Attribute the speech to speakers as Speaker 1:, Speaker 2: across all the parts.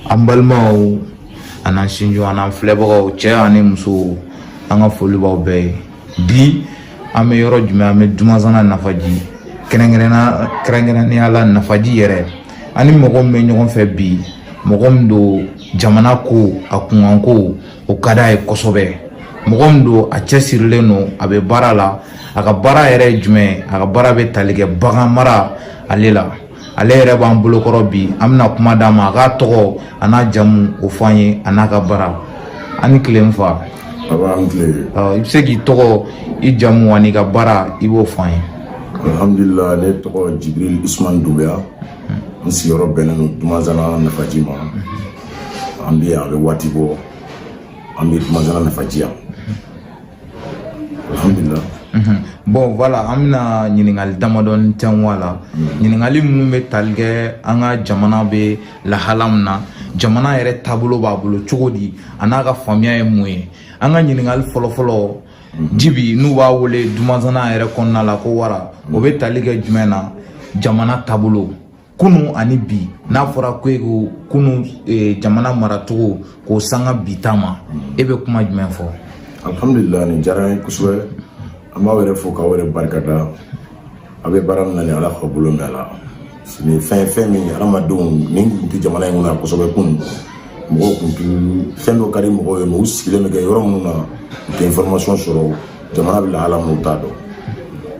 Speaker 1: An balimaw an'an sinjiw an'an filɛbagaw, cɛ ani muso, an ka foli b'aw bɛɛ ye. Bi an bɛ yɔrɔ jumɛn? An bɛ Dumasana Nafaji, kɛrɛnkɛrɛnnenya la Nafaji yɛrɛ. Ani mɔgɔ min bɛ ɲɔgɔn fɛ bi, mɔgɔ min don jamana ko a kunkanko o ka d'a ye kosɛbɛ, mɔgɔ min don a cɛsirilen don, a bɛ baara la. A ka baara yɛrɛ ye jumɛn ye? A ka baara bɛ tali kɛ bagan mara ale la. Ale yɛrɛ b'an bolokɔrɔ bi. An bɛna kuma d'a ma, a k'a tɔgɔ a n'a jamu o fɔ an ye, a n'a ka baara. An ni tile, n fa.
Speaker 2: Baba, an tile.
Speaker 1: I bɛ se k'i tɔgɔ, i jamu ani ka baara, i b'o fɔ an ye.
Speaker 2: Alhamdulillah, ne tɔgɔ Jibril Usman Dunbiya. N sigiyɔrɔ bɛnnen don Dumanzana Nafaji ma. An bɛ yan, a bɛ waati bɔ an bɛ Dumanzana Nafaji yan, alhamdulillah.
Speaker 1: Bon, voilà, an bɛna ɲininkali damadɔni tɛnku a la, ɲininkali minnu bɛ tali kɛ an ka jamana bɛ lahala min na, jamana yɛrɛ taabolo b'a bolo cogo di, a n'a ka faamuya ye mun ye. An ka ɲininkali fɔlɔfɔlɔ, Jibi n'u b'a wele Dumanzana yɛrɛ kɔnɔna la ko Wara, o bɛ tali kɛ jumɛn na? Jamana taabolo kunu ani bi, n'a fɔra ko e ko kunu jamana maracogo k'o sanga bi ta ma, e bɛ kuma jumɛn fɔ?
Speaker 2: Alhamdulillah, nin diyara n ye kosɛbɛ. An b'aw yɛrɛ fo k'aw yɛrɛ barikada. A bɛ baara min na nin, Ala k'aw bolo mɛn a la. Nin fɛn min hadamadenw nin tun tɛ jamana in kɔnɔ yan kosɛbɛ kunun. Mɔgɔw tun tɛ fɛn dɔ ka di mɔgɔw ye, mais u sigilen bɛ kɛ yɔrɔ minnu na, u tɛ information sɔrɔ jamana bɛ lahala min, u t'a dɔn.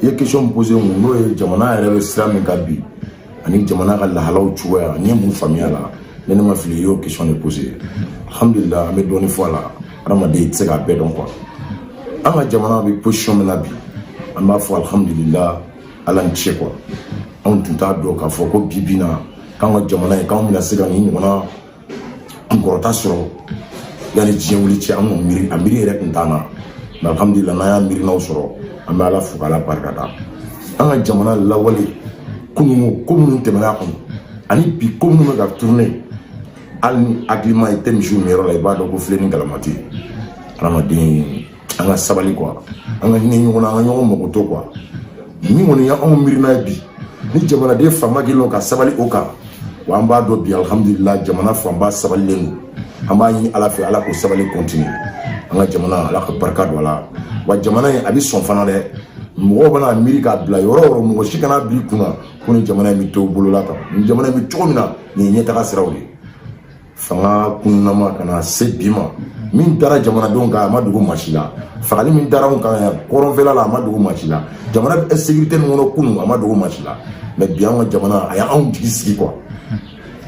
Speaker 2: I ye question min posé n kun, n'o ye jamana yɛrɛ bɛ sira min kan bi ani jamana ka lahalaw cogoya, n ye mun faamuya la, ne ma fili, i y'o question de posé. Alhamdulillah, an bɛ dɔɔnin fɔ a la. Hadamaden, i tɛ se k'a bɛɛ dɔn quoi. An ka jamana bɛ position min na bi, an b'a fɔ alhamdulillah, Ala ni ce quoi. Anw tun t'a dɔn k'a fɔ ko bi bi na k'an ka jamana in, k'anw bɛna se ka nin ɲɔgɔnna kunkɔrɔta sɔrɔ yanni diɲɛ wuli cɛ. An kun miiri, a miiri yɛrɛ tun t'an na, mais alhamdulillah, n'an y'a miirinaw sɔrɔ, an bɛ Ala fo k'Ala barikada. An ka jamana lawale kununko, ko minnu tɛmɛna a kɔnɔ ani bi, ko minnu bɛ ka tourner, hali ni hakilima i tɛ misiw min yɔrɔ la, i b'a dɔn ko filen ni galama tɛ yen. Hadamaden, an ka sabali quoi, an ka hinɛ ɲɔgɔn na, an ka ɲɔgɔn makoto quoi. Min kɔni y'anw miirina ye bi, ni jamanaden fanba kɛlen don ka sabali o kan, wa an b'a dɔn bi, alhamdulillah, jamana fanba sabalilen don. An b'a ɲini Ala fɛ, Ala k'o sabali continuer. An ka jamana, Ala ka barika don a la. Wa jamana in, a bɛ sɔn fana dɛ. Mɔgɔw bɛna miiri k'a bila yɔrɔ o yɔrɔ, mɔgɔ si kana bila i kunna ko ni jamana in bɛ to bolo la tan. Nin jamana in bɛ cogo min na, nin ye ɲɛtaga siraw de ye. Fanga kunnama ka na se bi ma, min dara jamanadenw kan, a ma dogo maa si la. Fagali min dara anw kan yan kɔrɔnfɛla la, a ma dogo maa si la. Jamana bɛ insécurité min kɔnɔ kunun, a ma dogo maa si la. Mais bi, an ka jamana, a y'anw jigi sigi quoi.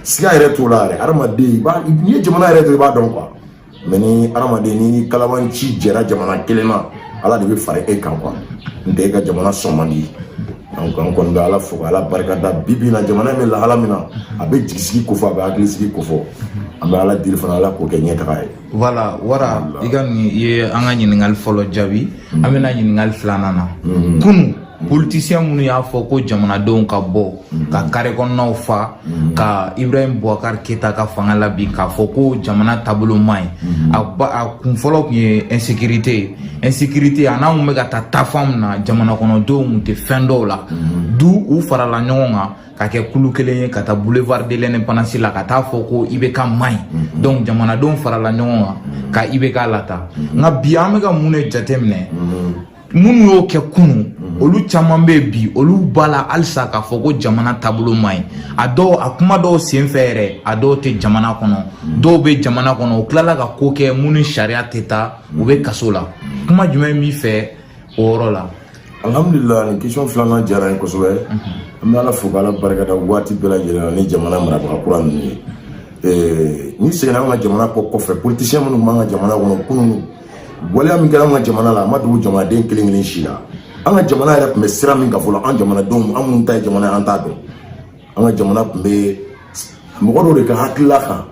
Speaker 2: Siga yɛrɛ t'o la yɛrɛ. Hadamaden, i b'a, n'i ye jamana yɛrɛ to, i b'a dɔn quoi. Mais ni hadamaden ni kalabanci jɛra jamana kelen na, Ala de bɛ fara e kan quoi. N tɛ e ka jamana sɔn man di. Donc an kɔni bɛ Ala fo k'Ala barikada. Bi bi in na, jamana in bɛ lahala min na, a bɛ jigisigi kofɔ, a bɛ hakilisigi kofɔ. An bɛ Ala deli fana, Ala k'o kɛ ɲɛtaga ye.
Speaker 1: Voilà, Wara, i ka nin i ye an ka ɲininkali fɔlɔ jaabi. An bɛna ɲininkali filanan na. Kunu, politicien minnu y'a fɔ ko jamanadenw ka bɔ ka carré kɔnɔnaw fa ka Ibrahim Boubacar Keita ka fanga la bi, k'a fɔ ko jamana taabolo man ɲi, a kun fɔlɔ tun ye insécurité ye. Insécurité a n'an kun bɛ ka taa taafan min na, jamana kɔnɔdenw kun tɛ fɛn dɔw la du. U farala ɲɔgɔn kan ka kɛ kulu kelen ye ka taa boulevard de l'Indépendance la ka taa fɔ ko IBK man ɲi. Donc jamanadenw farala ɲɔgɔn kan ka IBK lata. Nka bi, an bɛ ka mun de jateminɛ? Minnu y'o kɛ kunun, olu caman bɛ yen bi, olu b'a la halisa k'a fɔ ko jamana taabolo man ɲi. A dɔw, a kuma dɔw sen fɛ yɛrɛ, a dɔw tɛ jamana kɔnɔ, dɔw bɛ jamana kɔnɔ, u tilala ka ko kɛ mun ni sariya tɛ taa, u bɛ kaso la. Kuma jumɛn b'i fɛ o yɔrɔ la?
Speaker 2: Alhamdulillah, nin question filanan diyara n ye kosɛbɛ. An bɛ Ala fo k'Ala barikada waati bɛɛ lajɛlen na ni jamana marabaga kura ninnu ye. N'i seginna an ka jamana kɔ kɔfɛ, politicien minnu b'an ka jamana kɔnɔ kunun, waleya min kɛra an ka jamana la, a ma dogo jamanaden kelen kelen si la. An ka jamana yɛrɛ tun bɛ sira min kan fɔlɔ, an jamanadenw, an minnu ta ye jamana ye, an t'a dɔn. An ka jamana tun bɛ mɔgɔ dɔw de ka hakilila kan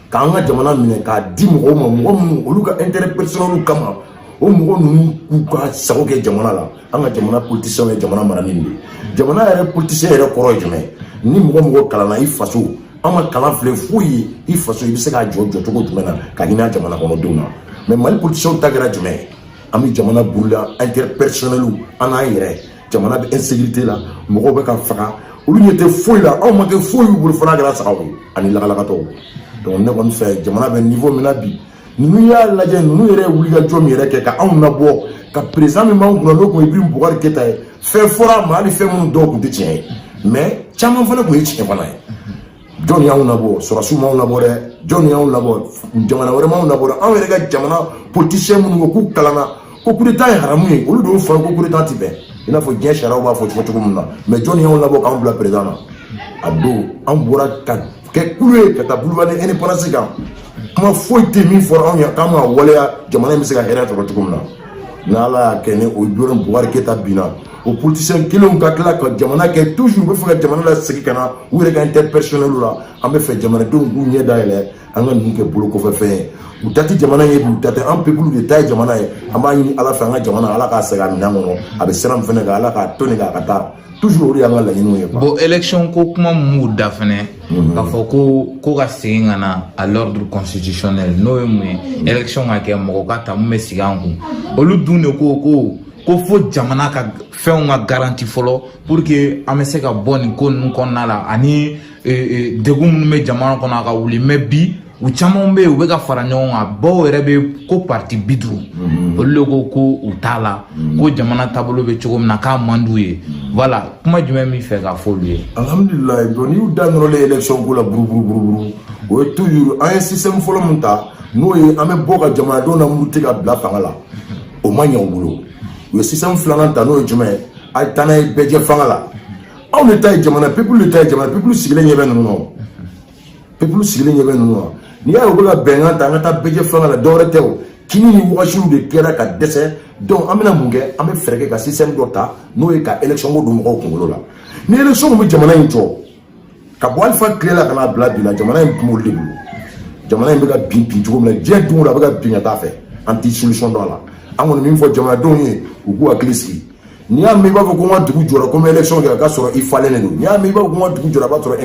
Speaker 2: k'an ka jamana minɛ k'a di mɔgɔw ma, mɔgɔ minnu olu ka intérêt personnel kama, o mɔgɔ ninnu k'u ka sago kɛ jamana la. An ka jamana politicien ye jamana mara ni nin de ye. Jamana yɛrɛ politicien yɛrɛ kɔrɔ ye jumɛn? Ni mɔgɔ mɔgɔ kalanna i faso, an ma kalan filɛ foyi ye, i faso i bɛ se k'a jɔ jɔcogo jumɛn na ka hinɛ jamana kɔnɔdenw na? Mais Mali politiciens ta kɛra jumɛn ye? An bɛ jamana burula intérêt personnel, an n'an yɛrɛ. Jamana bɛ insécurité la, mɔgɔw bɛ ka faga, olu ɲɛ tɛ foyi la. Anw ma kɛ foyi y'u bolo fo n'a kɛra sagaw ye ani lakalakatɔw. Donc ne kɔni fɛ, jamana bɛ niveau min na bi, ninnu y'a lajɛ, ninnu yɛrɛ ye wulikajɔ min yɛrɛ kɛ ka anw nabɔ, ka président min b'anw kunna, n'o tun ye Ibrahim Boubacar Keïta ye, fɛn fɔra a ma, hali fɛn minnu dɔw tun tɛ tiɲɛ ye, mais caman fana tun ye tiɲɛ fana ye. Jɔn y'anw nabɔ? Sɔrɔsiw m'anw nabɔ dɛ. Jɔn y'anw nabɔ? Jamana wɛrɛ m'anw nabɔ dɛ. Anw yɛrɛ ka jamana politicien minnu ko k'u kalanna ko coup d'état ye haramu ye, olu de y'o fɔ ko coup d'état ti bɛn i n'a fɔ diɲɛ sariyaw b'a fɔ cogo min na. Mais jɔn y'anw nabɔ k'anw bila président na? A don an bɔra ka kɛ kulu ye ka taa boulevard indépendance kan. Kuma foyi tɛ min fɔra anw ye k'an ka waleya, jamana in bɛ se ka hɛrɛ sɔrɔ cogo min na. N'Ala y'a kɛ ni o Ibrahim Boubacar Keïta binna, o politicien kelenw ka tila ka jamana kɛ toujours u bɛ fɛ ka jamana lasegin ka na u yɛrɛ ka intérêt personnel la. An bɛ fɛ jamanadenw k'u ɲɛ dayɛlɛ, an ka ninnu kɛ bolo kɔfɛ fɛn ye. U ta tɛ jamana ye bi, u ta tɛ. An peuple de ta ye jamana ye. An b'a ɲini Ala fɛ, an ka jamana, Ala k'a segin a minɛn kɔnɔ. A bɛ sira min fɛnɛ kan, Ala k'a to nin kan a ka taa toujours. O de y'an ka laɲiniw ye quoi.
Speaker 1: Bon, élection ko kuma mun b'u da fɛnɛ, k'a fɔ ko ka segin ka na à l'ordre constitutionnel, n'o ye mun ye? Élection ka kɛ, mɔgɔ ka ta mun bɛ sigi an kun. Olu dun de ko fo jamana ka fɛnw ka garanti fɔlɔ pour que an bɛ se ka bɔ nin ko ninnu kɔnɔna la, ani degun minnu bɛ jamana kɔnɔ, a ka wuli. Mais bi, u caman bɛ yen, u bɛ ka fara ɲɔgɔn kan. Dɔw yɛrɛ bɛ ko parti 50, olu de ko u t'a la, ko jamana taabolo bɛ cogo min na, k'a man d'u ye. Voilà, kuma jumɛn b'i fɛ k'a fɔ olu ye?
Speaker 2: Alhamdulilayi. Bon, n'i y'u da nɔrɔlen élection ko la buruburuburuburu, o ye toujours an ye système fɔlɔ min ta, n'o ye an bɛ bɔ ka jamanadenw lamuruti ka bila fanga la, o ma ɲɛ u bolo. U ye système filanan ta, n'o ye jumɛn ye? A ye taa n'a ye bɛɛ fanga la. Anw de ta ye jamana, peuple de ta ye jamana. Peuple sigilen ɲɛ bɛ ninnu na, peuple sigilen ɲɛ bɛ ninnu na. N'i y'a ye u bɛ ka bɛnkan ta an ka taa bɛɛ fanga la, dɔwɛrɛ tɛ, o kini ni wagasiw de kɛra ka dɛsɛ. Donc an bɛna mun kɛ? An bɛ fɛɛrɛ kɛ ka système dɔ ta, n'o ye ka élection ko don mɔgɔw kunkolo la. Ni élection bɛ jamana in jɔ, ka bɔ Alifa tile la ka n'a bila bi la, jamana in tun b'olu de bolo. Jamana in bɛ ka bin bin cogo min na, diɲɛ don o don a bɛ ka bin ka taa fɛ, an tɛ solution dɔn a la. An kɔni min fɔ jamanadenw ye, u k'u hakili sigi. N'i y'a mɛn i b'a fɔ ko n ka dugu jɔra, ko n bɛ élection kɛ, a ka sɔrɔ i falen de don. N'i y'a mɛn i b'a fɔ ko n ka dugu jɔra, a b'a sɔrɔ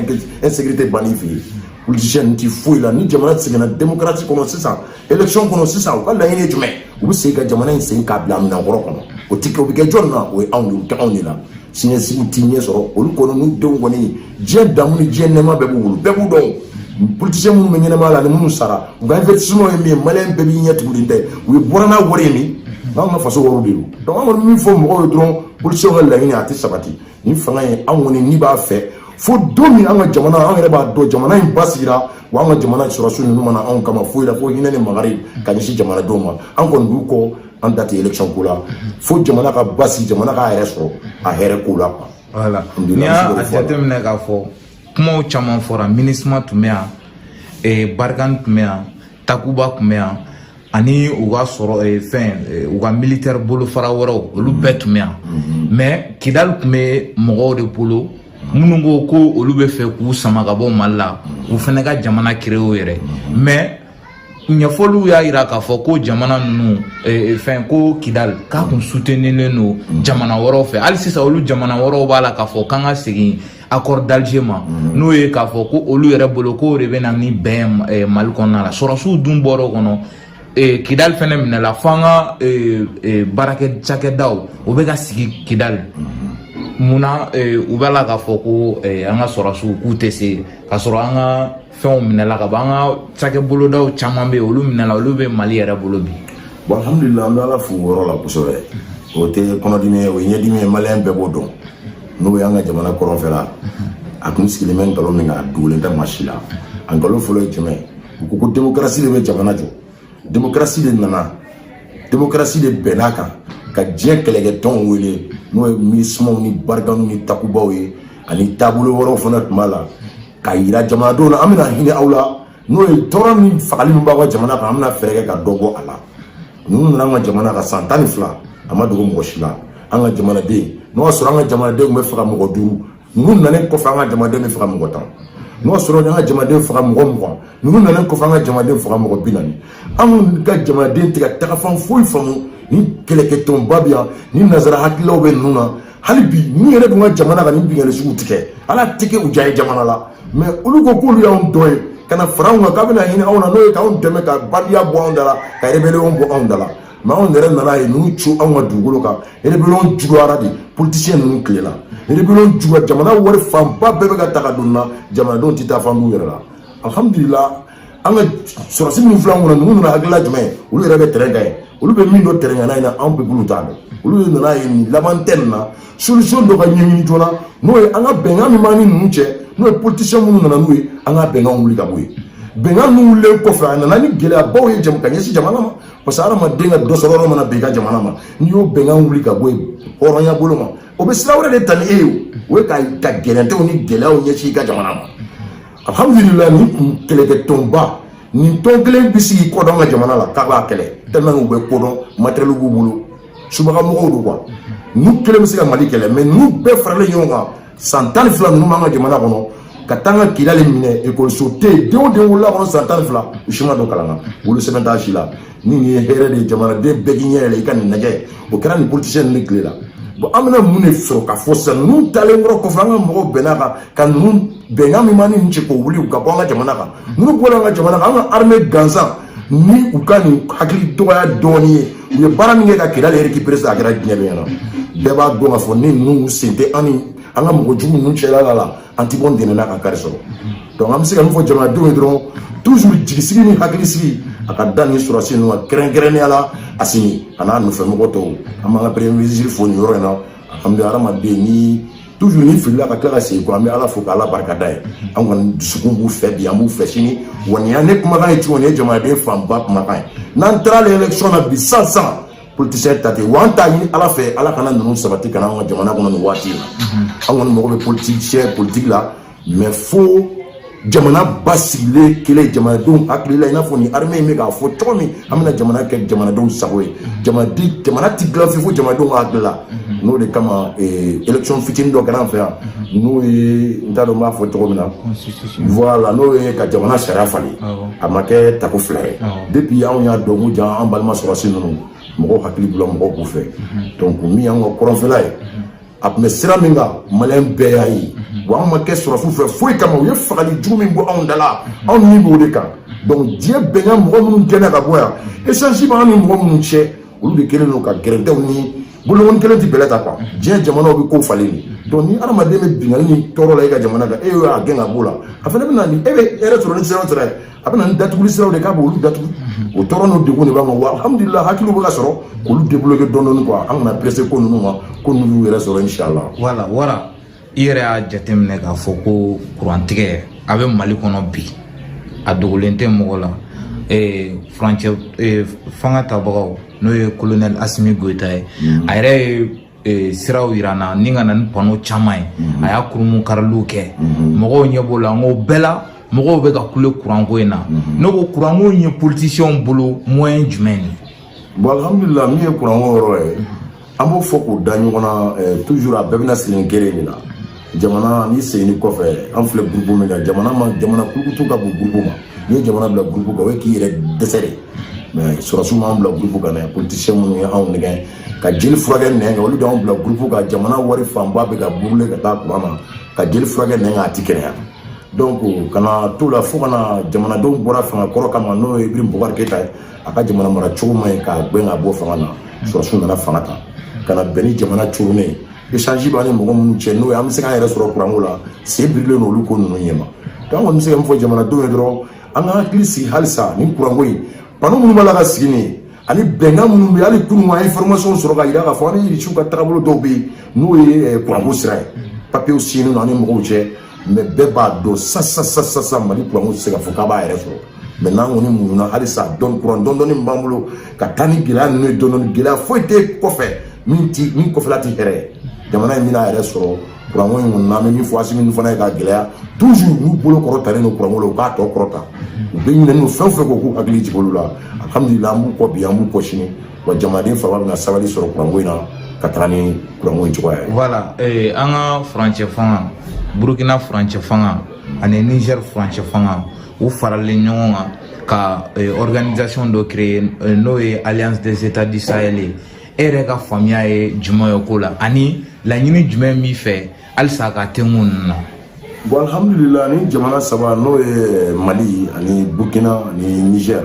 Speaker 2: insécurité bann'i fɛ yen. Politicien ninnu ti foyi la. Ni jamana seginna démocratie kɔnɔ sisan, élection kɔnɔ sisan, u ka laɲini ye jumɛn? U bɛ segin ka jamana in segin k'a bila minɛnkɔrɔ kɔnɔ. O ti kɛ, o bɛ kɛ jɔn na? O ye anw de ye, o tɛ anw de la. Siniɲɛsigiw ti ɲɛ sɔrɔ olu kɔni n'u denw kɔni. Diɲɛ damu ni diɲɛ nɛɛma bɛɛ b'u bolo, bɛɛ b'u dɔn. Politicien minnu bɛ ɲɛnɛmaya la ni minnu sara, u ka investissement ye min ye, malien bɛɛ b'i ɲɛ tugulen tɛ. U ye bɔra n'a wari ye min, n'anw ka faso wariw de don. Donc an kɔni min fɔ mɔgɔw ye dɔrɔn, politiciens ka laɲini a tɛ sabati. Nin fanga in, anw kɔni ni b'a fɛ fo don min an ka jamana, an yɛrɛ b'a dɔn jamana in basigira wa. An ka jamana sɔrɔsiw ninnu mana anw kama foyi la fo hinɛ ni makari ka ɲɛsin jamanadenw ma. An kɔni b'u kɔ, an da tɛ élection ko la fo jamana ka basigi, jamana k'a yɛrɛ sɔrɔ a hɛrɛ ko la quoi.
Speaker 1: Voilà, n'i y'a jateminɛ k'a fɔ kumaw caman fɔra, MINUSMA tun bɛ yan, Barkhane tun bɛ yan, Takuba tun bɛ yan, ani u ka sɔrɔ fɛn, u ka militaire bolofara wɛrɛw, olu bɛɛ tun bɛ yan. Mais Kidali tun bɛ mɔgɔw de bolo minnu ko ko olu bɛ fɛ k'u sama ka bɔ Mali la, u fana ka jamana créer u yɛrɛ. Mais ɲɛfɔliw y'a yira k'a fɔ ko jamana ninnu, fɛn ko Kidali k'a kun soutenir don jamana wɛrɛw fɛ. Hali sisan, olu jamana wɛrɛw b'a la k'a fɔ k'an ka segin accord d'Alger ma, n'o ye k'a fɔ ko olu yɛrɛ bolo k'o de bɛ na ni bɛn ye Mali kɔnɔna la. Sɔrɔsiw dun bɔra o kɔnɔ, Kidali fɛnɛ minɛla fo an ka baarakɛ cakɛdaw o bɛ ka sigi Kidali. Munna u b'a la k'a fɔ ko an ka sɔrɔsiw k'u tɛ se, k'a sɔrɔ an ka fɛnw minɛla ka ban, an ka cakɛ bolodaw caman bɛ yen, olu minɛla, olu bɛ Mali yɛrɛ bolo bi?
Speaker 2: Bon, alhamdulilah, an bɛ Ala fo o yɔrɔ la kosɛbɛ. O tɛ kɔnɔdimi ye, o ye ɲɛdimi ye, malien bɛɛ b'o dɔn. N'o y'an ka jamana kɔrɔnfɛla, a kun sigilen bɛ nkalon min kan, a dogolen tɛ maa si la. A nkalon fɔlɔ ye jumɛn? U ko ko démocratie de bɛ jamana jɔ. Démocratie de nana, démocratie de bɛnn'a kan ka diɲɛ kɛlɛkɛtɔnw wele, n'o ye MINUSMAw ni Barkhanew ni Takubaw ye, ani taabolo wɛrɛw fana tun b'a la, k'a yira jamanadenw na an bɛna hinɛ aw la, n'o ye tɔɔrɔ ni fagali min b'aw ka jamana kan, an bɛna fɛɛrɛ kɛ ka dɔ bɔ a la. Ninnu nana an ka jamana kan san 12, a ma dogo mɔgɔ si la. An ka jamanaden, n'o y'a sɔrɔ an ka jamanaden tun bɛ faga mɔgɔ 5, ninnu nalen kɔfɛ, an ka jamanaden bɛ faga mɔgɔ 10. N'o y'a sɔrɔ an ka jamanaden faga mɔgɔ 20, ninnu nalen kɔfɛ, an ka jamanaden faga mɔgɔ 40. Anw ka jamanaden tɛ ka tagafan foyi faamu. Ni kɛlɛkɛtɔnba bɛ yan, ni nanzara hakililaw bɛ ninnu na hali bi, ninnu yɛrɛ dun ka jamana kan nin binkanni sugu tɛ kɛ, Ala tɛ kɛ u diya ye jamana la. Mais olu ko k'olu y'anw dɔ ye ka na fara anw kan, k'a bɛna hinɛ anw na, n'o ye k'anw dɛmɛ ka bandiya bɔ anw da la, ka rébellion bɔ anw da la. Mais anw yɛrɛ nana ye ninnu cu anw ka dugukolo kan. Rébellion juguyara de politicien ninnu tile la. Rébellion juguya, jamana wari fanba bɛɛ bɛ ka ta ka don na, jamanadenw tɛ taa fan b'u yɛrɛ la. Alhamdulillah, an ka sɔrɔsi minnu filɛ an kɔnɔ, ninnu nana hakilila jumɛn ye? Olu yɛrɛ bɛ terrain kan ye, olu bɛ min dɔn terrain kan na, anw bɛ bolo t'a dɔn. Olu de nana ye nin laban tɛ nin na, solution dɔ ka ɲɛɲini joona, n'o ye an ka bɛnkan min b'an ni ninnu cɛ, n'o ye politicien minnu nana n'u ye, an ka bɛnkan wuli ka bɔ yen. Bɛnkan ninnu wulilen kɔfɛ, a nana ni gɛlɛyabaw ye ka ɲɛsin jamana ma, parce que hadamaden ka dɔ sɔrɔ yɔrɔ mana bɛn i ka jamana ma, n'i y'o bɛnkan wuli ka bɔ yen hɔrɔnya bolo ma, o bɛ sira wɛrɛ de ta ni e ye, o ye ka gɛlɛntew ni gɛlɛyaw ɲɛsin i ka jamana ma. Alhamdulillah, nin kun kɛlɛkɛtɔnba nin tɔn kelen bɛ sigi kɔ dɔn ka jamana la k'a b'a kɛlɛ, tellement u bɛ kodɔn, matériel b'u bolo, subaga mɔgɔw don quoi. Ninnu kelen bɛ se ka Mali kɛlɛ, mais ninnu bɛɛ faralen ɲɔgɔn kan, san 12 ninnu b'an ka jamana kɔnɔ ka taa an ka Kidali minɛ, ekɔliso tɛ yen, den o den wolola kɔnɔ san 12, u si ma don kalan na, wolo sɛbɛn t'a si la. Ni nin ye hɛrɛ de ye, jamanaden bɛɛ k'i ɲɛ yɛlɛ i ka nin lajɛ. O kɛra nin politicien ninnu tile la. Bon, an bɛna mun de sɔrɔ ka fɔ sisan? Ninnu taalen kɔrɔ kɔfɛ, an ka mɔgɔw bɛnna kan ka ninnu bɛnkan min b'an ni ninnu cɛ, k'o wuli ka bɔ an ka jamana kan. Ninnu bɔra an ka jamana kan, an ka armée gansan ni u ka nin hakili dɔgɔya dɔɔnin ye, u ye baara min kɛ ka Kidali récupérer sisan, a kɛra diɲɛ bɛɛ ɲɛna. Bɛɛ b'a dɔn k'a fɔ ni ninnu sen tɛ an ni an ka mɔgɔ jugu ninnu cɛla la, an ti bɔ ntɛnɛn ka kari sɔrɔ. Donc an bɛ se ka min fɔ jamanadenw ye dɔrɔn, toujours jigisigi ni hakilisigi a ka da nin sɔrɔsi ninnu kan, kɛrɛnkɛrɛnnenya la Asimi a n'a nɔfɛmɔgɔ tɔw. An b'an ka premier ministre fo nin yɔrɔ in na. Alhamdulilah, hadamaden ni toujours ni filila ka tila ka segin kɔ, an bɛ Ala fo k'Ala barika da ye. An kɔni dusukun b'u fɛ bi, an b'u fɛ sini. Wa nin y'an ne kumakan ye cogo, nin ye jamanaden fanba kumakan ye. N'an taara élection na bi sisan sisan, politicien ta ten wa, an t'a ɲini Ala fɛ, Ala kana ninnu sabati ka na an ka jamana kɔnɔ nin waati in na. An kɔni mago bɛ politicien politique la, mais fo jamana basigilen kelen, jamanadenw hakili la, i n'a fɔ ni armée in bɛ k'a fɔ cogo min, an bɛna jamana kɛ jamanadenw sago ye. Jamanaden, jamana ti dilan fiyewu fo jamanadenw ka hakili la. N'o de kama, élection fitinin dɔ kɛra an fɛ yan, n'o ye, n t'a dɔn n b'a fɔ cogo min na, voilà, n'o ye ka jamana sariya falen, a ma kɛ tako fila ye. Depuis anw y'a dɔn ko jan an balima sɔrɔsi ninnu, mɔgɔw hakili b'u la, mɔgɔw b'u fɛ. Donc min y'an ka kɔrɔnfɛla ye, a tun bɛ sira min kan, maliyɛn bɛɛ y'a ye wa, an ma kɛ sɔrɔsiw fɛ foyi kama. U ye fagali jugu min bɔ anw da la, anw ni b'o de kan. Donc diɲɛ bɛnkan mɔgɔ minnu gɛnna ka bɔ yan, échange b'an ni mɔgɔ minnu cɛ, olu de kɛlen don ka gɛrɛntɛw ni bolokɔni kelen tɛ bɛlɛ ta quoi. Diɲɛ jamanaw bɛ ko falen de. Donc ni hadamaden bɛ binkanni ni tɔɔrɔ la e ka jamana kan, e y'a gɛn ka b'o la, a fana bɛ na ni e bɛ hɛrɛ sɔrɔ ni sira o sira ye, a bɛ na ni datuguli siraw de k'a b'olu datugu. O tɔɔrɔ n'o degun de b'an kan wa. Alhamdulilah, hakiliw bɛ ka sɔrɔ k'olu débloquer dɔɔni dɔɔni quoi. An kana pressé ko ninnu ma, ko ninnu y'u yɛrɛ sɔrɔ, inshallah.
Speaker 1: Wala wara, i yɛrɛ y'a jateminɛ k'a fɔ ko kurantigɛ a bɛ Mali kɔnɔ bi, a dogolen tɛ mɔgɔ la. Furancɛ fanga tabagaw, n'o ye colonel Asimi Goyita ye, a yɛrɛ ye siraw yira n na ni ka na ni panneau caman ye, a y'a kurumu kariliw kɛ, mɔgɔw ɲɛ b'o la. N ko bɛɛ la, mɔgɔw bɛ ka kule kuranko in na. Ne ko kuranko in ye politiciens bolo moyen jumɛn ye?
Speaker 2: Bon, alhamdulilah, min ye kuranko yɔrɔ ye, an b'o fɔ k'o da ɲɔgɔn na toujours, a bɛɛ bɛna segin kelen de la. Jamana n'i seginni kɔfɛ, an filɛ groupe min kan, jamana ma, jamana kulukutu ka bon groupe ma. N'i ye jamana bila groupe kan, o ye k'i yɛrɛ dɛsɛ de. Mais sɔrɔsiw m'an bila groupe kan dɛ. Politicien minnu ye anw nɛgɛn ka jeli furakɛ nɛn kan, olu de y'anw bila groupe kan. Jamana wari fanba bɛ ka brûler ka taa kuran na, ka jeli furakɛ nɛn kan, a ti kɛnɛya. Donc kana t'o la fo kana jamanadenw bɔra fanga kɔrɔ kama, n'o ye Ibrahim Boubacar Keïta ye, a ka jamana mara cogo man ɲi, k'a gɛn ka bɔ fanga na. Sɔrɔsiw nana fanga ta ka na bɛn ni jamana curunnen ye. Échange b'an ni mɔgɔ minnu cɛ, n'o ye an bɛ se k'an yɛrɛ sɔrɔ kuranko la, sen birilen don olu ko ninnu ɲɛma. Donc an kɔni bɛ se ka min fɔ jamanadenw ye dɔrɔn, an ka hakili sigi halisa. Nin kuranko in, panneau minnu b'a la ka sigi nin ye, ani bɛnkan minnu bɛ yen, hali kunun an ye information sɔrɔ ka yira k'a fɔ an ni Irisiw ka tagabolo dɔw bɛ yen, n'o ye kuranko sira ye, papiyew signé don an ni mɔgɔw cɛ. Mais bɛɛ b'a dɔn sa sa sa sa sa, Mali kuranko tɛ se ka fɔ k'a b'a yɛrɛ sɔrɔ. Mais n'an kɔni muɲuna halisa dɔɔni, kuran dɔɔni dɔɔni min b'an bolo ka taa ni gɛlɛya ninnu ye dɔɔni dɔɔni, gɛlɛya foyi tɛ kɔfɛ min ti min kɔfɛla ti hɛrɛ ye. Jamana in bɛna a yɛrɛ sɔrɔ kuranko in kɔni na. An bɛ min fɔ Asimi fana ye, ka gɛlɛya toujours n'u bolo kɔrɔtalen don kuranko la, u k'a tɔ kɔrɔta. U bɛ ɲinɛ n'u fɛn o fɛn kɔ, k'u hakili jigin olu la. Alhamdulilah, an b'u kɔ bi, an b'u kɔ sini wa. Jamanaden fanba bɛna sabali sɔrɔ kuranko in na ka taga ni kuranko in cogoya ye.
Speaker 1: Voilà, an ka furancɛ fanga, Burukina furancɛ fanga ani Niger furancɛ fanga, u faralen ɲɔgɔn kan ka organisation dɔ créer, n'o ye Alliance des États du Sahel ye. E yɛrɛ ka faamuya ye jumɛn ye ko la, ani laɲini jumɛn b'i fɛ halisa ka tengu ninnu na?
Speaker 2: Bon, alhamdulilah, ni jamana saba, n'o ye Mali ani Burkina ani Niger,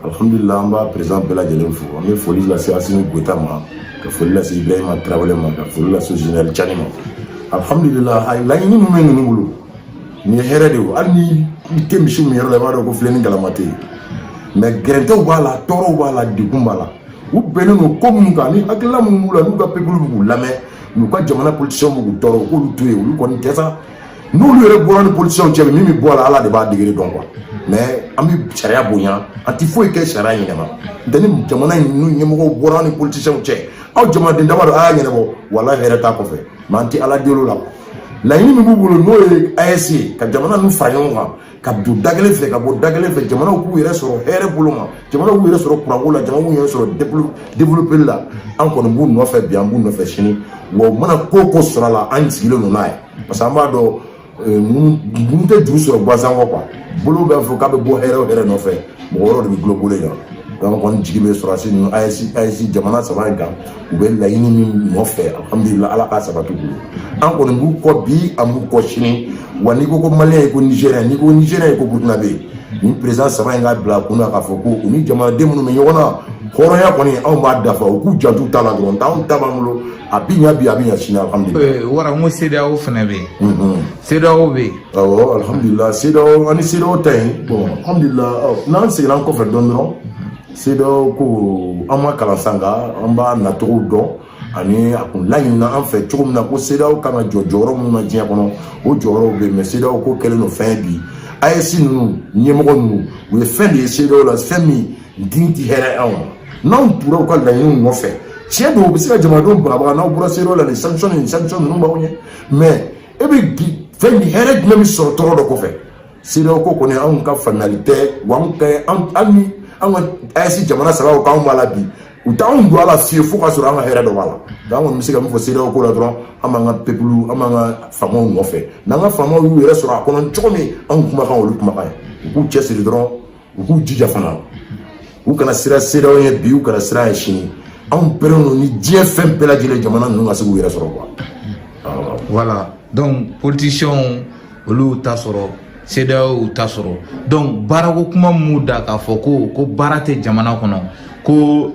Speaker 2: Alhamdulillah, an b'a président bɛɛ lajɛlen fo. An bɛ foli lase Assimi Goïta ma, ka foli lase Ibrahima Traoré ma, ka foli lase général Tiani ma. Alhamdulillah, a laɲini min bɛ ninnu bolo, nin ye hɛrɛ de ye. Hali ni i tɛ misi min yɔrɔ la, i b'a dɔn ko filen ni galama tɛ yen. Mais gɛrɛntɛw b'a la, tɔɔrɔw b'a la, degun b'a la. U bɛnnen don ko minnu kan ni hakilina minnu b'u la, n'u ka peuple b'u k'u lamɛn, n'u ka jamana politiciens b'u k'u tɔɔrɔ, u k'olu to yen. Olu kɔni tɛ sa, n'olu yɛrɛ bɔra ni politiciens cɛ, min bɛ bɔ a la, Ala de b'a degré dɔn quoi. Mais an bɛ sariya bonya, an ti foyi kɛ sariya ɲɛnama n tɛ. Ni jamana in n'u ɲɛmɔgɔw bɔra ni politiciens cɛ, aw jamanaden dama don, a y'a ɲɛnabɔ, walahi hɛrɛ t'a kɔfɛ. Mais an tɛ Ala deli o la. Laɲini min b'u bolo, n'o ye AES ye, ka jamana ninnu fara ɲɔgɔn kan, ka don da kelen fɛ, ka bɔ da kelen fɛ, jamanaw k'u yɛrɛ sɔrɔ hɛrɛ bolo ma, jamanaw k'u yɛrɛ sɔrɔ kuranko la, jamanaw k'u yɛrɛ sɔrɔ développeli la, an kɔni b'u nɔfɛ bi, an b'u nɔfɛ sini. Wa u mana ko o ko sɔrɔ a la, an sigilen don n'a ye, parce que an b'a dɔn mun tɛ juru sɔrɔ gansan kɔ quoi. Bolo b'a fɔ k'a bɛ bɔ hɛrɛ o hɛrɛ nɔfɛ, mɔgɔ wɛrɛw de bɛ gulɔ bolo in na. Donc kɔni jigi bɛ sɔrɔdasi ninnu, AES jamana saba in kan, u bɛ laɲini min nɔfɛ, alhamdulillah, Ala k'a sabati u bolo. An kɔni b'u kɔ bi, an b'u kɔ sini. Wa n'i ko ko Malien ye, ko Nigérien, n'i ko Nigérien ye, ko Burkinabé. Nin président saba in ka bila a kunna k'a fɔ ko u ni jamanaden minnu bɛ ɲɔgɔn na, hɔrɔnya kɔni anw b'a dafa. U k'u janto ta la dɔrɔn, anw ta b'an bolo, a bi ɲa bi, a bi ɲa sini, alhamdulillah.
Speaker 1: Wara, n ko CEDEAO fana bɛ yen, CEDEAO bɛ yen.
Speaker 2: Awɔ, alhamdulillah, CEDEAO ani CEDEAO ta in, bon, alhamdulillah, n'an seginna an kɔfɛ dɔɔnin dɔrɔn, CEDEAO ko an ma kalan san, nka an b'a nacogo dɔn ani a kun laɲinina an fɛ cogo min na ko CEDEAO kan ka jɔ jɔyɔrɔ minnu na diɲɛ kɔnɔ, o jɔyɔrɔw bɛ yen. Mais CEDEAO ko kɛlen don fɛn ye bi. AES ninnu ɲɛmɔgɔ ninnu, u ye fɛn de ye CEDEAO la, fɛn min dun ti hɛrɛ anw ma. N'anw tora u ka laɲiniw nɔfɛ, tiɲɛ don, u bɛ se ka jamanadenw bagabaga. N'aw bɔra CEDEAO la, nin sanction ninnu b'aw ɲɛ. Mais e bɛ fɛn hɛrɛ jumɛn bɛ sɔrɔ tɔɔrɔ dɔ kɔfɛ? CEDEAO ko kɔni, anw ka faamuyali tɛ. Wa anw ka hali ni anw ka AES jamana saba k'anw b'a la bi, u t'anw don a la fiyewu fo k'a sɔrɔ an ka hɛrɛ dɔ b'a la. Donc an kɔni bɛ se ka min fɔ CEDEAO ko la dɔrɔn, an b'an ka peuple, an b'an ka faamaw nɔfɛ. N'an ka faamaw y'u yɛrɛ sɔrɔ a kɔnɔ cogo min, anw kumakan, olu kumakan ye. U k'u cɛsiri dɔrɔn, u k'u jija fana, u kana siran CEDEAO ɲɛ bi, u kana siran ɲɛ sini. Anw pɛrɛn don ni diɲɛ fɛn bɛɛ lajɛlen, jamana ninnu ka se k'u yɛrɛ sɔrɔ quoi.
Speaker 1: Voilà, donc politiciens olu ta sɔrɔ, CEDEAO y'u ta sɔrɔ. Donc baarako kuma min b'u da k'a fɔ ko baara tɛ jamana kɔnɔ, ko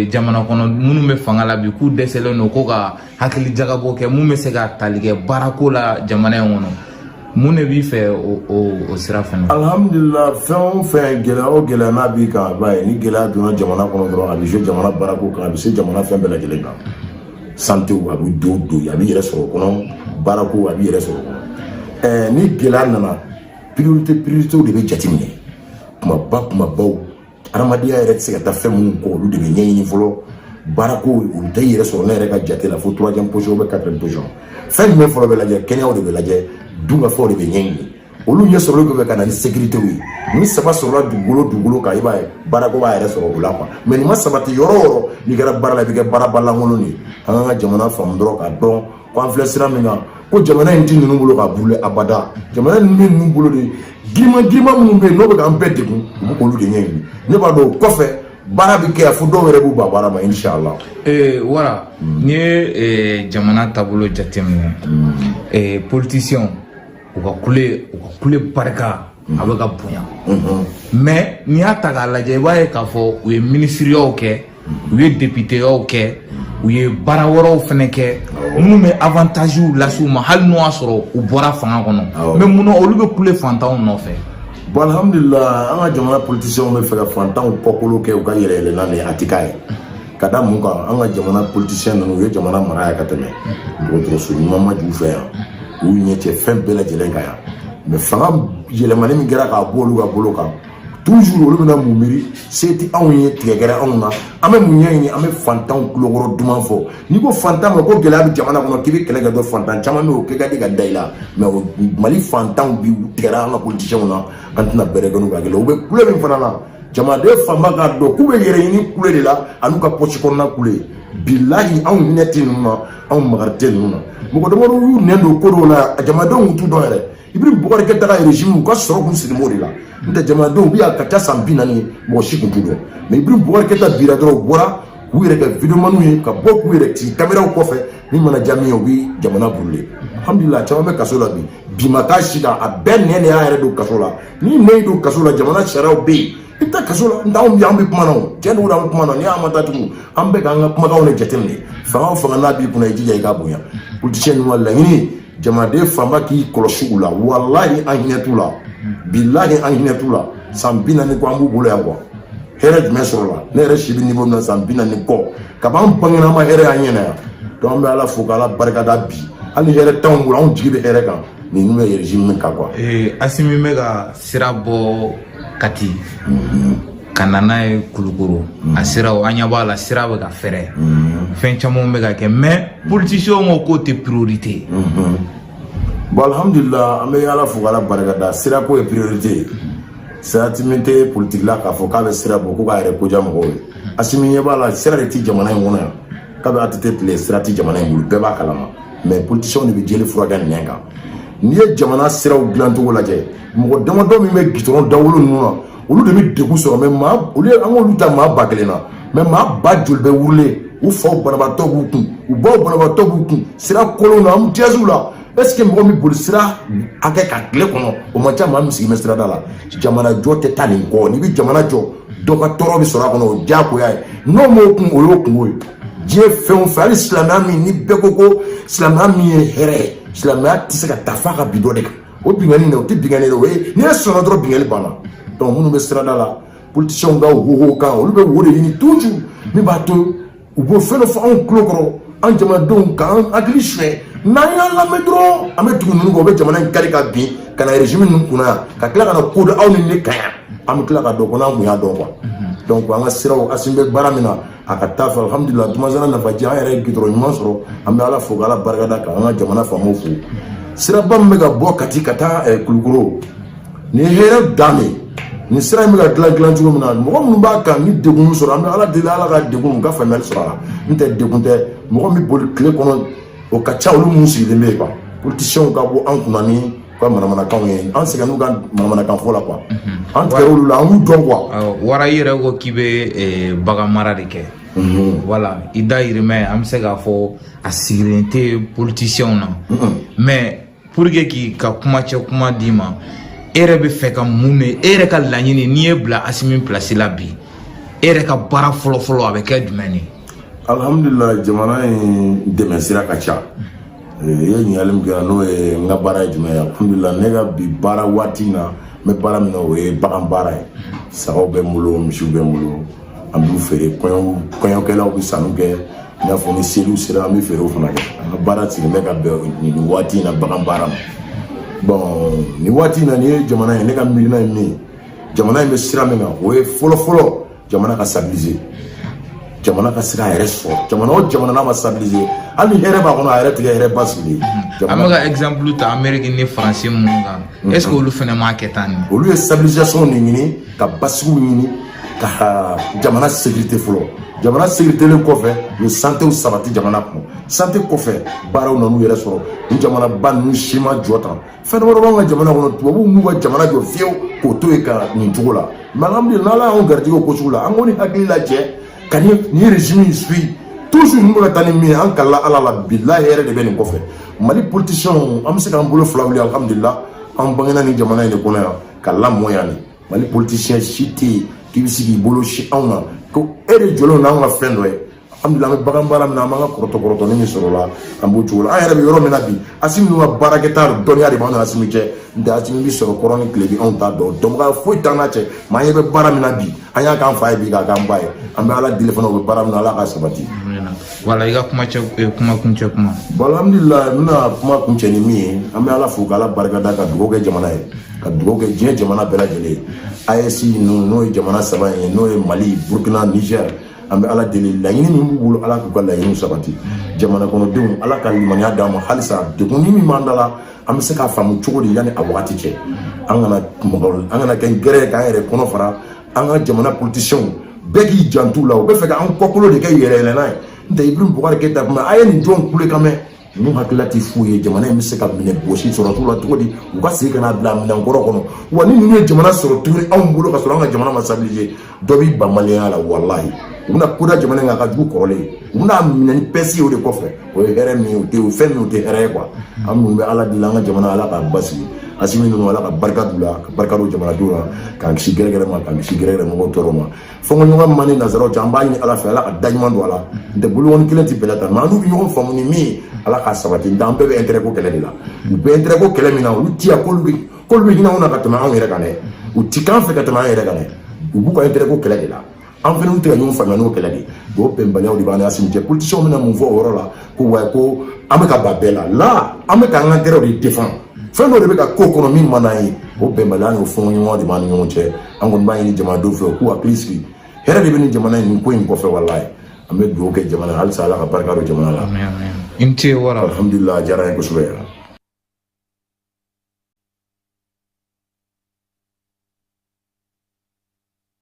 Speaker 1: jamana kɔnɔ minnu bɛ fanga la bi, k'u dɛsɛlen don ko ka hakili jagabɔ kɛ mun bɛ se ka tali kɛ baarako la jamana in kɔnɔ, mun de b'i fɛ o sira fɛnɛ?
Speaker 2: Alhamdulillah, fɛn o fɛn, gɛlɛya o gɛlɛya n'a b'i kan, a b'a ye ni gɛlɛya donna jamana kɔnɔ dɔrɔn, a bɛ se jamana baarako kan, a bɛ se jamana fɛn bɛɛ lajɛlen kan. Santé, a bɛ don, a bɛ yɛrɛ sɔrɔ o kɔnɔ, baarako, a bɛ yɛrɛ sɔrɔ o kɔnɔ. Ni gɛlɛya nana, priorité de bɛ jateminɛ. Kumaba kumabaw, adamadenya yɛrɛ tɛ se ka taa fɛn minnu kɔ, olu de bɛ ɲɛɲini fɔlɔ. Baarako, u bɛ taa i yɛrɛ sɔrɔ ne yɛrɛ ka jate la fo troisième position ou bien quatrième position. Fɛn jumɛn fɔlɔ bɛ lajɛ? Kɛnɛyaw de bɛ lajɛ, dunkafaw de bɛ ɲɛɲini, olu ɲɛ sɔrɔli kɔfɛ ka na ni sécurité ye. Ni saba sɔrɔla dugukolo kan, i b'a ye baarako b'a yɛrɛ sɔrɔ o la quoi. Mais nin ma sabati yɔrɔ o yɔrɔ, n'i kɛra baara la, i bɛ kɛ baaraba lankolon de ye. An k'an ka jamana faamu dɔrɔn, k'a dɔn ko an filɛ sira min kan, ko jamana in ti ninnu bolo ka brûler abada. Jamana ninnu bɛ ninnu bolo de, girinman girinman minnu bɛ yen n'o bɛ k'an bɛɛ degun, u bɛ k'olu de ɲɛɲini. Ne b'a dɔn o kɔfɛ baara bɛ kɛ yan fo dɔw yɛrɛ b'u ban baara ma, inshallah.
Speaker 1: Wara, n'i ye jamana taabolo jateminɛ, politiciens u ka kule barika a bɛ ka bonya. Mais n'i y'a ta k'a lajɛ, i b'a ye k'a fɔ u ye minisiriyaw kɛ, u ye députéyaw kɛ, u ye baara wɛrɛw fɛnɛ kɛ minnu bɛ avantages lase u ma, hali n'o y'a sɔrɔ u bɔra fanga kɔnɔ. Mais munna olu bɛ kule fantanw nɔfɛ?
Speaker 2: Bon, alhamdulillah, an ka jamana politiciens bɛ fɛ ka fantanw kɔkolo kɛ u ka yɛlɛ yɛlɛnna de ye. A ti k'a ye ka da mun kan? An ka jamana politiciens ninnu, u ye jamana mara yan ka tɛmɛ, dɔgɔtɔrɔso ɲuman ma j'u fɛ yan, u y'u ɲɛ cɛ fɛn bɛɛ lajɛlen kan yan. Mais fanga yɛlɛmani min kɛra k'a bɔ olu ka bolo kan, toujours olu bɛna mun miiri? Se ti anw ye, tigɛ kɛra anw na, an bɛ mun ɲɛɲini? An bɛ fantanw tulokɔrɔ duman fɔ. N'i ko fantan ma ko gɛlɛya bɛ jamana kɔnɔ, k'i bɛ kɛlɛ kɛ dɔrɔn, fantan caman bɛ yen, o kɛ ka di ka da i la. Mais Mali fantanw bi, u tigɛra an ka politiciens na, an tɛna bɛrɛ kɛ n'u ka kɛlɛ. U bɛ kule min fana na, jamanaden fanba k'a dɔn k'u bɛ yɛrɛ ɲini kule de la, an'u ka poche kɔnɔna kule. Bilahi, anw hinɛ tɛ ninnu na, anw magari tɛ ninnu na. Mɔgɔ damadɔ y'u nɛn don ko dɔw la, jamanadenw t'u dɔn yɛrɛ. Ibrahim Boubacar Keïta ka régime, u ka sɔrɔ kun siri b'o de la. N'o tɛ, jamanadenw bi yan ka ca san 40, mɔgɔ si kun t'u dɔn. Mais Ibrahim Boubacar Keïta bira dɔrɔn, u bɔra k'u yɛrɛ kɛ videomaniw ye, ka bɔ k'u yɛrɛ ci caméraw kɔfɛ. Min mana diya min ye, u bi jamana brûler. Alhamdulillah, caman bɛ kaso la bi. Bi ma k'a si kan, a bɛɛ nɛn de y'a yɛrɛ don kaso la. Ni nɛn don kaso la, jamana sariyaw bɛ yen. I bɛ taa kaso la. N t'anw bi, an bɛ kuma na o, tiɲɛ don, an bɛ kuma na. N'i y'a ma taa tugun, an bɛ k'an ka kumakanw de jateminɛ. Fanga o fanga n'a b'i kunna, i jija i k'a bonya. Politicien ninnu ka laɲini, jamanaden fanba k'i kɔlɔsi u la. Walahi, an hinɛ t'u la, bilahi, an hinɛ t'u la. San 40 kɔ an b'u bolo yan quoi. Hɛrɛ jumɛn sɔrɔ la? Ne yɛrɛ si bɛ niveau min na, san 40 kɔ, kab'an bangena, an ma hɛrɛ y'an ɲɛna yan. Donc an bɛ Ala fo k'Ala barikada bi. Hali ni hɛrɛ t'anw bolo, anw jigi bɛ hɛrɛ kan nin bɛ régime min kan quoi.
Speaker 1: Asimi bɛ ka sira bɔ Kati ka na n'a ye Kulukoro. A siraw, an ɲɛ b'a la, sira bɛ ka fɛrɛ, fɛn camanw bɛ ka kɛ, mais politiciens ko k'o tɛ priorité ye.
Speaker 2: Bon, alhamdulillah, an bɛ Ala fo k'Ala barikada. Sirako ye priorité ye. Sirati min tɛ politique la k'a fɔ k'a bɛ sira bɔ ko k'a yɛrɛ koja mɔgɔw ye. Asimi ɲɛ b'a la, sira de ti jamana in kɔnɔ yan. K'a bɛ ATT tile, sira ti jamana in bolo, bɛɛ b'a kalama. Mais politiciens de bɛ jeli furakɛ nɛn kan. N'i ye jamana siraw dilancogo lajɛ, mɔgɔ damadɔ min bɛ gitɔrɔn dawolo ninnu na, olu de bɛ degun sɔrɔ. Mais maa olu ye, an k'olu ta maa 1000 na, mais maa ba joli bɛ wurulen, u faw banabaatɔ b'u kun, u baw banabaatɔ b'u kun, sira kolon na, embouteillage la. Est ce que mɔgɔ min boli sira hakɛ ka tile kɔnɔ, o man ca? Maa min sigi bɛ sirada la, jamana jɔ tɛ taa nin kɔ. N'i bɛ jamana jɔ, dɔ ka tɔɔrɔ bɛ sɔrɔ a kɔnɔ, o diyagoya ye. N'o m'o kun, o y'o kungo ye. Diɲɛ fɛn o fɛn, hali silamɛya min ni bɛɛ ko ko silamɛya min ye hɛrɛ ye, silamɛya tɛ se ka taa f'a ka bi dɔ de kan. O binkanni dɛ, o tɛ binkanni dɛ, o ye n'i ye sɔnna dɔrɔn, binkanni banna. Donc minnu bɛ sirada la, politiciens ka wo kan, olu bɛ wo de ɲini toujours min b'a to u b'o fɛn dɔ fɔ anw tulo kɔrɔ, an jamanadenw k'an hakili suɲɛ. N'an y'an lamɛn dɔrɔn, an bɛ tugu ninnu kɔ, u bɛ jamana in kari ka bin ka na régime ninnu kunna yan, ka tila ka na ko aw ni ne kan yan, an bɛ tila ka dɔn ko n'an kun y'a dɔn quoi. Donc an ka siraw, Asimi bɛ baara min na, a ka taa fɛ. Alhamdulilah, Dumasana nafaji, an yɛrɛ ye gidɔrɔn ɲuman sɔrɔ. An bɛ Ala fo k'Ala barikada, k'an ka jamana faamaw fo. Siraba min bɛ ka bɔ Kati ka taa Kulukoro, nin ye hɛrɛ dan de ye. Nin sira in bɛ ka dilan dilan cogo min na, mɔgɔ minnu b'a kan ni degun sɔrɔ, an bɛ Ala deli, Ala ka degun u ka faamuyali sɔrɔ a la. N tɛ degun tɛ mɔgɔ min boli tile kɔnɔ, o ka ca. Olu minnu sigilen bɛ yen quoi, politiciens ka bɔ an kunna ni u ka manamanakanw ye, an sɛgɛn n'u ka manamanakan fɔ la quoi. An tigɛra olu la, an b'u dɔn quoi.
Speaker 1: Wara, i yɛrɛ ko k'i bɛ bagan mara de kɛ. Voilà, i dahirimɛ, an bɛ se k'a fɔ a sigilen tɛ politiciens na. Mais pour que k'i ka kuma cɛ kuma d'i ma, e yɛrɛ bɛ fɛ ka mun de? E yɛrɛ ka laɲini, n'i ye bila Asimi place la bi, e yɛrɛ ka baara fɔlɔ-fɔlɔ, a bɛ kɛ jumɛn de ye?
Speaker 2: Alhamdulilah, jamana in dɛmɛ sira ka ca. I ye ɲininkali min kɛ, n'o ye n ka baara ye jumɛn ye? Alhamdulilah, ne ka bi baara waati in na, n bɛ baara min na, o ye bagan baara ye. Sagaw bɛ n bolo, misiw bɛ n bolo, an b'u feere. Kɔɲɔkɛlaw bɛ sanni kɛ, i n'a fɔ ni seliw sera, an bɛ feerew fana kɛ. An ka baara sigilen bɛ ka bɛn nin waati in na bagan baara ma. Bon, nin waati in na, nin ye jamana ye, ne ka miirina ye min ye, jamana in bɛ sira min kan, o ye fɔlɔ fɔlɔ, jamana ka stabiliser, jamana ka se k'a yɛrɛ sɔrɔ. Jamana o jamana n'a ma stabiliser, hali ni hɛrɛ b'a kɔnɔ, a yɛrɛ tigɛ hɛrɛ basigilen.
Speaker 1: An bɛ ka exemple ta Amérique ni Faransi minnu kan, est ce que olu fana m'a kɛ tan de?
Speaker 2: Olu ye stabilisation de ɲini, ka basigiw ɲini, ka jamana sécurité fɔlɔ. Jamana sécurité kɔfɛ, u ye santéw sabati jamana kɔnɔ. Santé kɔfɛ, baaraw nan'u yɛrɛ sɔrɔ. Ni jamanaba ninnu si ma jɔ tan, fɛn dama b'an ka jamana kɔnɔ, tubabuw m'u ka jamana jɔ fiyewu k'o to yen ka nin cogo la. Mais alhamdulilah, n'Ala y'anw garijɛgɛ o ko sugu la, an kɔni hakili lajɛ ka nin régime in suit toujours. Ninnu bɛ ka taa ni min ye, an kalila Ala la, bilahi, hɛrɛ de bɛ nin kɔfɛ. Mali politiciens, an bɛ se k'an bolo fila wuli. Alhamdulilah, an bangena nin jamana in de kɔnɔ yan ka lamɔ yan. Nin Mali politicien si tɛ yen k'i bɛ se k'i bolo si anw na ko e de jɔlen n'anw ka fɛn dɔ ye. Alhamdulilah, an bɛ bagan baara min na, an b'an ka kɔrɔtɔ kɔrɔtɔni min sɔrɔ o la, an b'o cogo la. An yɛrɛ bɛ yɔrɔ min na bi, Asimi ninnu ka baarakɛta dɔnniya de b'an ni Asimi cɛ. N tɛ Asimi bi sɔrɔ kɔrɔ ni tile bi, anw t'a dɔn, dɔnbaga foyi t'an n'a cɛ. Mais an ɲɛ bɛ baara min na bi, an y'a k'an fa ye bi, k'a k'an ba ye. An bɛ Ala deli fana, u bɛ baara min na, Ala k'a sabati.
Speaker 1: Voilà, i ka kuma cɛ, kuma kuncɛ kuma.
Speaker 2: Bon, alhamdulilah, n bɛna kuma kuncɛ ni min ye, an bɛ Ala fo k'Ala barikada, ka dugawu kɛ jamana ye, ka dugawu kɛ diɲɛ jamana bɛɛ lajɛlen ye. AES ninnu, n'o ye jamana saba ye, n'o ye Mali, Burukina, Niger, an bɛ Ala deli, laɲini min b'u bolo, Ala k'u ka laɲiniw sabati. Jamana kɔnɔdenw, Ala ka limaniya d'an ma halisa. Degun min b'an da la, an bɛ se k'a faamu cogo di yanni a wagati cɛ? An kana mɔgɔ, an kana kɛ gɛrɛ k'an yɛrɛ kɔnɔ fara. An ka jamana politiciens bɛɛ k'i jantu la, u bɛ fɛ k'an kɔkolo de kɛ yɛrɛ yɛlɛnna ye. N tɛ Ibrahim Boubacar Keïta kuma, a ye nin jɔn kule kan mɛn. Ninnu hakilila tɛ foyi ye. Jamana in bɛ se ka minɛ gosi sɔrɔ la cogo di? U ka segin ka n'a bila minɛnkɔrɔ kɔnɔ wa? Ni ninnu ye jamana sɔrɔ tuguni anw bolo ka sɔrɔ an ka jamana ma stabiliser, dɔ b'i ban maliyɛnya la, walahi. U bɛna ko da jamana in kan a ka jugu kɔrɔlen ye. U bɛna minɛ ni pɛsi ye. O de kɔfɛ, o ye hɛrɛ min ye, o tɛ o fɛn min, o tɛ hɛrɛ ye quoi. An minnu bɛ Ala deli, an ka jamana, Ala k'a basigi. Asimi ninnu, Ala ka barika d'u la, ka barika don jamanadenw la, k'an kisi gɛrɛgɛrɛ ma, k'an kisi gɛrɛgɛrɛ mɔgɔw tɔɔrɔ ma. Fɔnkɔɲɔgɔn man ni nanzaraw cɛ, an b'a ɲini Ala fɛ, Ala ka da ɲuman don a la. N tɛ bolokɔni kelen tɛ bɛlɛ ta, mais an n'u bɛ ɲɔgɔn faamu ni min ye, Ala k'a sabati. N tɛ, an bɛɛ bɛ intérêt ko kɛlɛ de la. U bɛ intérêt ko kɛlɛ min na, olu ti yan k'olu bɛ hinɛ anw na ka tɛmɛ anw yɛrɛ kan dɛ. U ti k'an fɛ ka tɛmɛ an yɛrɛ kan dɛ. U b'u ka intérêt ko kɛlɛ de la. An fɛnɛ tɛ ka ɲɔgɔn faamuya n'o kɛlɛ de ye. O bɛnbaliyaw de b'an ni Asimi cɛ. Politiciens bɛna mun fɔ o yɔrɔ la? Ko wa ko an bɛ ka ban bɛɛ la la, an bɛ k'an ka intérêt de défend. Fɛn dɔ de bɛ ka ko kɔnɔ min man d'an ye. O bɛnbaliya n'o fɔɲɔgɔn de b'an ni ɲɔgɔn cɛ. An kɔni b'a ɲini jamanadenw fɛ, u k'u hakili sigi. Hɛrɛ de bɛ nin jamana in, nin ko in kɔfɛ. Walayi, an bɛ dugawu kɛ jamana halisa, Ala ka barika don jamana la.
Speaker 1: I ni ce wara.
Speaker 2: Alhamdulilah, a diyara n ye kosɛbɛ.